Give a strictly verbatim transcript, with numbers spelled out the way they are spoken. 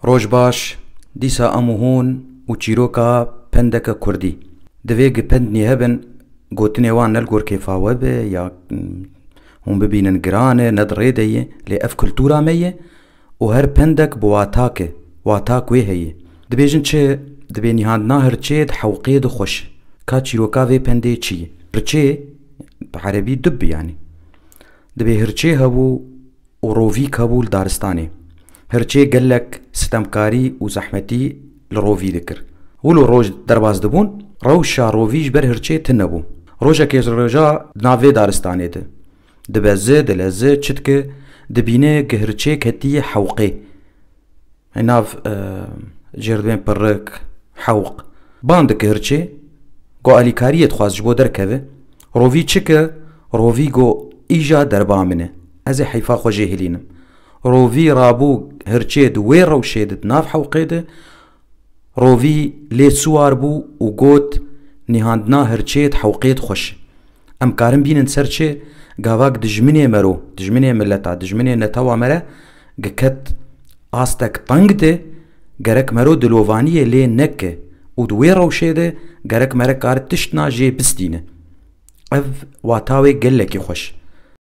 Roj baş, dîsa em û hûn û çîroka pendeke kurdî. Divê gi pend nîhebin, gotinê wan ne li gor kêfa we be ya, mm, hûn bibînin giran e, ne di rê de ye, lê ev kultura me ye û her pendek bi watak e, watak wê heye. Dibêjin çi? Dibê nîhandina hirçê di hewqê de xweş e. Ka çîroka vê pendê çi ye? Hirçê, bi erebî dib, yanî. Dibê hirçê hebû û rovîk hebû li daristanê. Hirçê gelek sitemkarî û zehmetî li rovî dikir. Wilo roj derbas dibûn, rewşa rovî ji ber hirçê tune bû. Rojekê ji roja di nav vê daristanê de dibeze, dileze, çi dike, dibîne ki hirçê ketiye hewqê. Nav, e, jêr dibên pirik, hewq. Ban dike hirçê, go alîkariyê dixwaz ji bo derkeve. Rovî çi ke? Rovî go, îja derba min e. Ez ê heyfa xwe jê hilînim. Rovî rabû hirçê di wê rewşê de, di nav hewqê de, rovî lê siwar bû û got, nîhandina hirçê di hewqê de xweş e. Em karin bînin ser çi? Gavak dijminê mero, dijminê mileta, dijminê netewa mere, giket astek teng de, gerek mero dilovaniyê lê neke û di wê rewşê de gerek mere kar tiştna jê bistîne. Ev wata wê gelekî xweş.